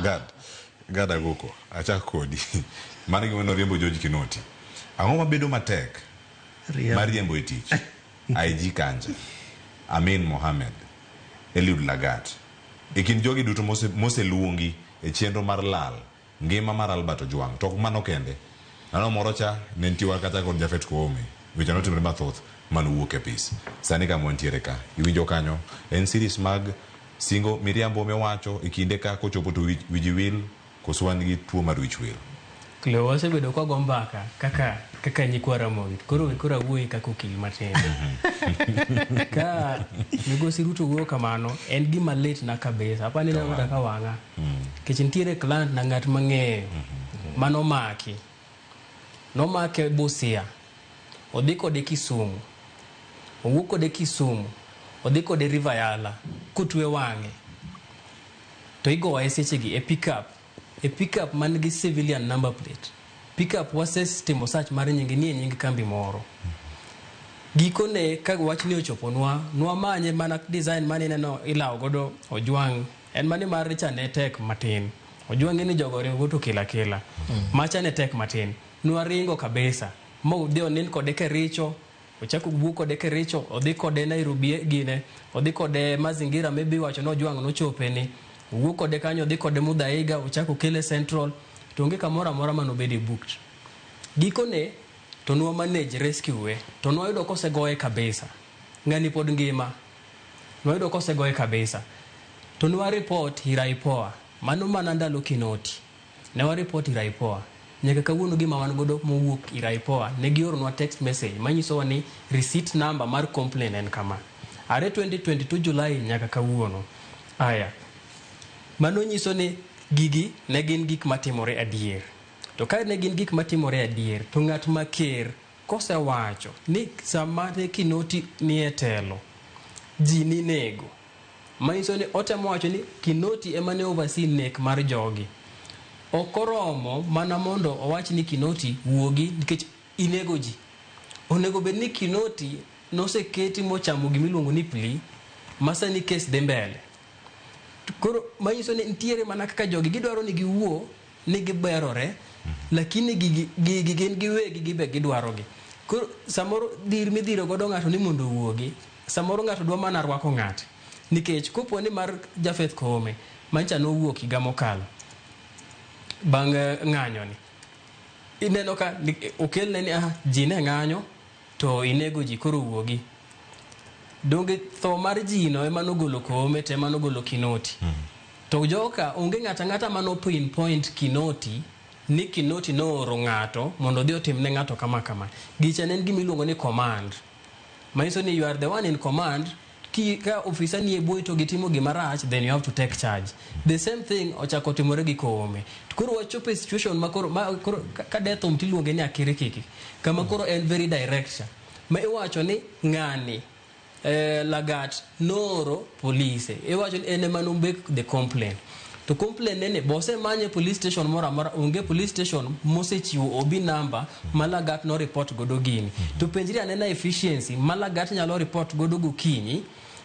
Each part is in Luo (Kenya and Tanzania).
Gad, Gad Agoko, achak kodi. Mano gima noriembo George Kinoti. Ang'o mabedo matek mar riembo e tich? IG Kanja, Amin Mohamed, Eliud Lagat. E kind jogi duto moseluongi e chenro mar lal ngima mar Albert Ojwang'. To ok mano kende. Nano moro cha ne nitie kata kod Japhet Koome. Weche notimore mathoth manowuok e pis. Sani kama wantiere ka, iwinjo kanyo, en series mag singo miriambo miwacho e kinde ka kochopo to wiji wil koso wan gi tuo mar wich wil. Cleo wasebedo kwa go mbaka kaka nyikwa Ramogi. Koro we koro awuoyi kaka okil matin. Ka Migosi Ruto wuoyo kamano, en gima lit na kabisa. Apani neno kata ka wang'a. Nikech nitiere client na ng'at mang'eyo manomaki. Nomake Busia. Odhi kode Kisumu. Owuok kode Kisumu. Odhi kode River Yala. Kotwe wang'e. To igoye sechegi e pickup. E pickup man gi civilian number plate. Pickup wasetimo search mar nyinge nie nying kambi moro. Gikone ka wachni ochoponwa, nwamanye mana design mane ineno ilawo godo Ojwang'. En mani mar cha ne tek matin. Ojwang' ni jogo ringo to kela kela. Macha ne tek matin. Nwaringo kabisa. Ma odhi onind kode Kericho, ochako wuok kode Kericho, odhi kode Nairobi gine, odhi kode Mazingira maybe iwacho ni Ojwang' nochope ni. Owuok kode kanyo odhi kode Muthaiga, ochako okele Central, to onge kamoro amora manobede booked. Gikone to nwa manage rescue we, to nwayudo kosegoye kabisa. Ng'ani pod ngima. Nwayudo kosegoye kabisa. To nwa report ir IPOA. Mano mana ndalo Kinoti. Ne wa report ir IPOA. Nyaka kawuono gima wan godo mowuok ir IPOA, ne gioronwa text message manyisowa ni receipt number mar complaint en kama. Are 2022 July nyaka kawuono. Aya. Mano nyiso ni gigi ne gin gik matimore adier. To ka ne gin gik matimore adier, to ng'at ma ker kosewacho ni sama ne Kinoti nie telo, ji ninego. Manyiso ni otemo wacho ni Kinoti ema ne oversee nek mar jogi. Ok oromo mana mondo owach ni Kinoti wuogi nikech inego ji. Onego bed ni Kinoti noseketi mochamo gimiluongo ni plea ma sani kes dhi mbele. Koro manyiso ni nitiere mana kaka jogi gidwaro ni giwuo ni giberore lakini gigi gin giwegi gibe gidwaro gi. Koro samoro dhir midhiro godo ng'ato ni mondo owuogi, samoro ng'ato dwa mana rwako ng'ate. Nikech kopo ni mar Japheth Koome mancha nowuok higa mokalo bang' ng'anyo ni, ineno ka okelne ni ah, ji ne ng'anyo to inego ji koro wuogi. Donge tho mar ji no ema nogolo Koome to ema nogolo Kinoti. To joka onge ng'ata ng'ata mano pinpoint Kinoti ni Kinoti nooro ng'ato mondo odhi otim ne ng'ato kama kama. Gicha ne en gima iluongo ni command. Manyiso ni you are the one in command ki ka ofisa nie bwoyi to gitimo gima rach then you have to take charge. The same thing ochako timore gi Koome. To koro wachopo e situation ma koro, ma koro ka de thum tiluonge ni akirikiki. Kama koro en very direct cha. Ma iwacho ni ng'ani Lagat nooro polise. Iwacho ni en ema no make the complaint. To complaint nene be osemanye police station moro amora, onge police station mosechiwo OB number ma Lagat no report godo gini. To penjri anena efficiency ma Lagat nyalo report godo gokinyi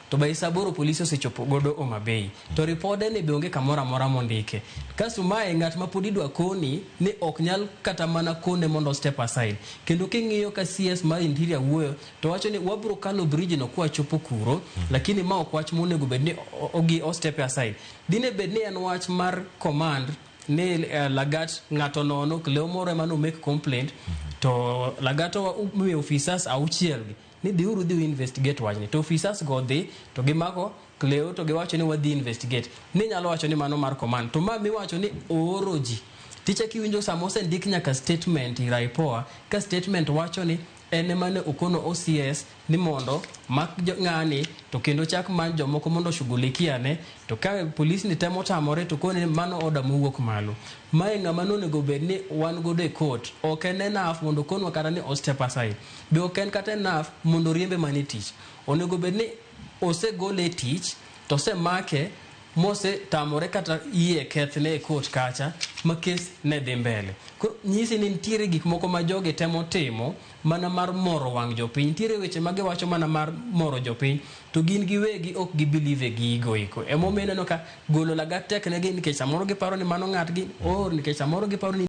to by saa aboro polise osechopo godo Homa Bay. To ripode ni be onge kamoro amora mondike. Kasto mae ng'at ma pod idwa koni ni ok nyal kata mana kone mondo step aside. Kendo king'iyo ka CS mar Interior wuoyo to wacho ni wabro kalo bridge no kwachopo kuro, lakini ma ok wach monego bed ni ogi o step aside. Dine bed ni en wach mar command ni Lagat ng'ato nono Cleo moro ema no make complaint to Lagat omiyo officers auchiel gi ni dhiuru dhi investigate wachni to officers go dhi to gimako Cleo to giwacho ni wadhi investigate ni nyalo wacho ni mano mar command to ma miwacho ni ooro ji ticha kiwinjo sama osendik nyaka statement ir IPOA ka statement wacho ni en ema ne okono OCS ni mondo mak ng'ani to kendo chak many jomoko mondo oshughulikia ne to ka polis ni temo tamore to kone ni mano order mowuok malo. Mae ng'ama nonego bed ni wan godo e court ok en enough mondo okonwa kata ni o step aside. Be ok en kata enough mondo oriembe mana e tich. Onego bed ni osegole e tich to osemake Mosetamore kata yie kethne e court kacha ma kes ne dhi mbele. Koro nyisi ni nitiere gik moko ma jogi temo timo mana mar moro wang' jopiny. Nitiere weche ma giwacho mana mar moro jopiny to gin giwegi ok gi believe e gigo eko. Emomiyo ineno ka golo Lagat tek negi nikech samoro giparo ni mano ng'atgi or nikech samoro giparo ni.